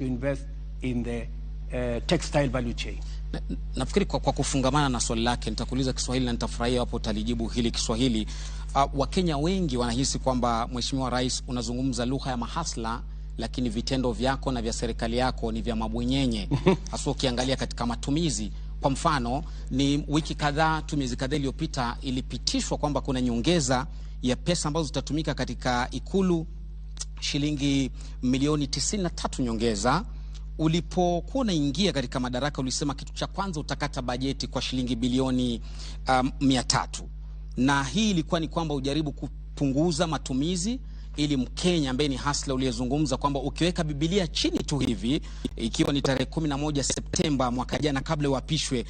To invest in the textile value chain. Nafikiri kwa kufungamana na swali lake nitakuuliza Kiswahili na nitafurahia hapo utalijibu hili Kiswahili. Wakenya wengi wanahisi kwamba, Mheshimiwa Rais, unazungumza lugha ya mahasla, lakini vitendo vyako na vya serikali yako ni vya mabwenyenye, haswa ukiangalia katika matumizi. Kwa mfano, ni wiki kadhaa tu, miezi kadhaa iliyopita, ilipitishwa kwamba kuna nyongeza ya pesa ambazo zitatumika katika Ikulu, shilingi milioni 93 nyongeza. Ulipokuwa unaingia katika madaraka ulisema kitu cha kwanza utakata bajeti kwa shilingi bilioni 300, na hii ilikuwa ni kwamba ujaribu kupunguza matumizi ili Mkenya ambaye ni hustler uliyezungumza kwamba ukiweka Bibilia chini tu hivi, ikiwa ni tarehe 11 Septemba mwaka jana, kabla uapishwe,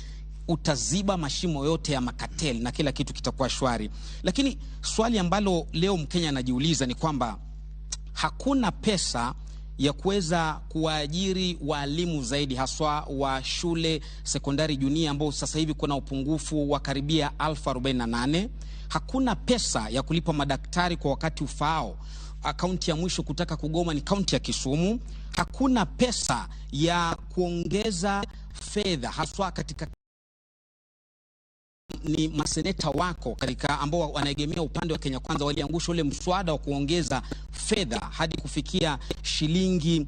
utaziba mashimo yote ya macartel na kila kitu kitakuwa shwari. Lakini swali ambalo leo Mkenya anajiuliza ni kwamba hakuna pesa ya kuweza kuwaajiri waalimu zaidi, haswa wa shule sekondari junior ambao sasa hivi kuna upungufu wa karibia 48,000. Hakuna pesa ya kulipa madaktari kwa wakati ufaao. Kaunti ya mwisho kutaka kugoma ni kaunti ya Kisumu. Hakuna pesa ya kuongeza fedha haswa katika ni maseneta wako katika ambao wanaegemea upande wa Kenya Kwanza waliangusha ule mswada wa kuongeza fedha hadi kufikia shilingi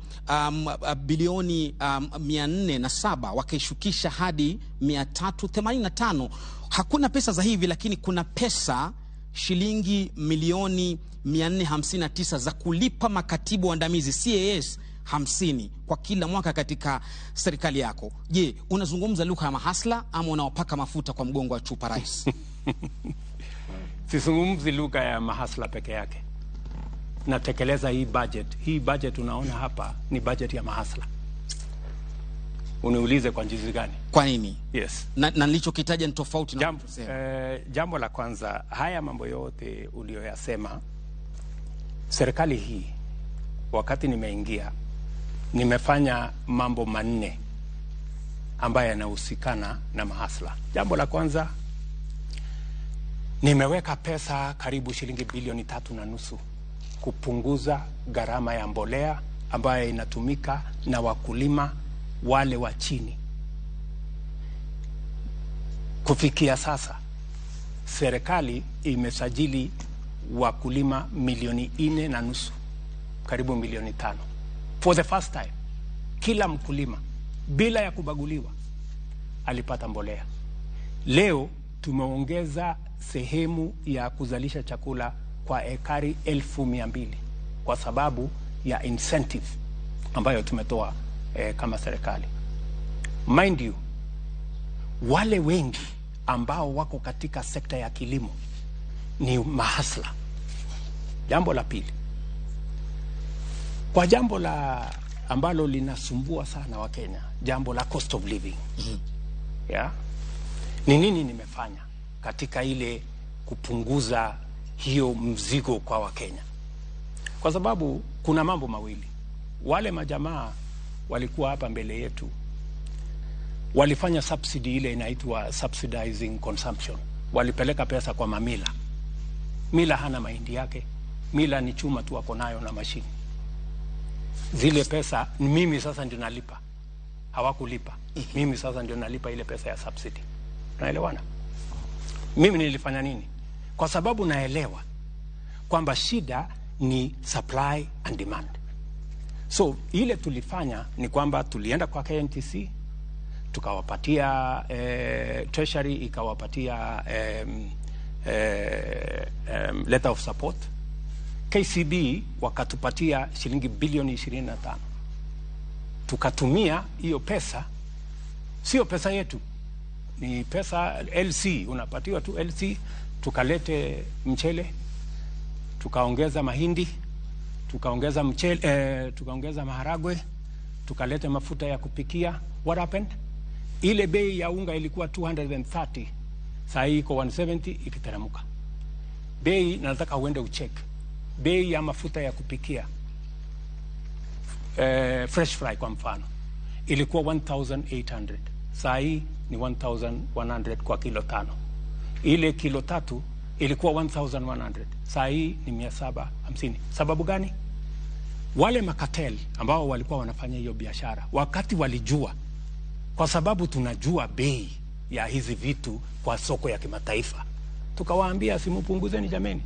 bilioni 407, wakaishukisha hadi 385. Hakuna pesa za hivi, lakini kuna pesa shilingi milioni 459 za kulipa makatibu waandamizi CAS 50 kwa kila mwaka katika serikali yako. Je, unazungumza lugha ya mahasla ama unawapaka mafuta kwa mgongo wa chupa, Rais? Sizungumzi lugha ya mahasla peke yake. Natekeleza hii budget. Hii budget unaona hapa ni budget ya mahasla. Uniulize kwa jinsi gani? Kwa nini? Yes. Na nilichokitaja ni tofauti na unachosema. Jambo la kwanza, haya mambo yote uliyoyasema, serikali hii wakati nimeingia nimefanya mambo manne ambayo yanahusikana na mahasla. Jambo la kwanza, nimeweka pesa karibu shilingi bilioni 3.5 kupunguza gharama ya mbolea ambayo inatumika na wakulima wale wa chini. Kufikia sasa serikali imesajili wakulima milioni 4.5, karibu milioni 5. For the first time, kila mkulima bila ya kubaguliwa alipata mbolea. Leo tumeongeza sehemu ya kuzalisha chakula kwa ekari 200,000 kwa sababu ya incentive ambayo tumetoa kama serikali. Mind you, wale wengi ambao wako katika sekta ya kilimo ni mahasla. Jambo la pili, kwa jambo la ambalo linasumbua sana Wakenya, jambo la cost of living. Yeah? Ni nini nimefanya katika ile kupunguza hiyo mzigo kwa Wakenya? Kwa sababu kuna mambo mawili. Wale majamaa walikuwa hapa mbele yetu walifanya subsidy ile inaitwa subsidizing consumption. Walipeleka pesa kwa mamila. Mila hana mahindi yake, mila ni chuma tu ako nayo na mashini. Zile pesa mimi sasa ndio nalipa, hawakulipa. Mimi sasa ndio nalipa ile pesa ya subsidy. Tunaelewana? Mimi nilifanya nini? Kwa sababu naelewa kwamba shida ni supply and demand. So ile tulifanya ni kwamba tulienda kwa KNTC tukawapatia, Treasury ikawapatia letter of support. KCB wakatupatia shilingi bilioni 25. Tukatumia hiyo pesa, sio pesa yetu, ni pesa LC, unapatiwa tu LC, tukalete mchele, tukaongeza mahindi, tukaongeza mchele, tukaongeza maharagwe, tukalete mafuta ya kupikia. What happened? Ile bei ya unga ilikuwa 230, saa hii iko 170 ikiteremka. Bei, nataka uende ucheck bei ya mafuta ya kupikia, Fresh Fri kwa mfano ilikuwa 1800, saa hii ni 1100 kwa kilo 5. Ile kilo 3 ilikuwa 1100, saa hii ni 750. Sababu gani? Wale macartel ambao walikuwa wanafanya hiyo biashara, wakati walijua, kwa sababu tunajua bei ya hizi vitu kwa soko ya kimataifa, tukawaambia simupunguzeni jameni.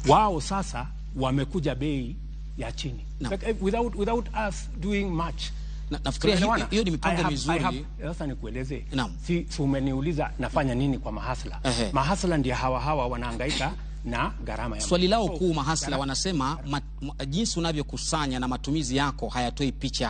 Wao sasa wamekuja bei ya chini. Like, without us doing much. Nafikiria Tunaelewana? hiyo ni mipango mizuri. Sasa nikueleze. Naam. Si umeniuliza nafanya nini kwa mahasla? Mahasla ndio hawa hawa wanahangaika na gharama ya Swali lao So, kuu mahasla wanasema jinsi unavyokusanya na matumizi yako hayatoi picha.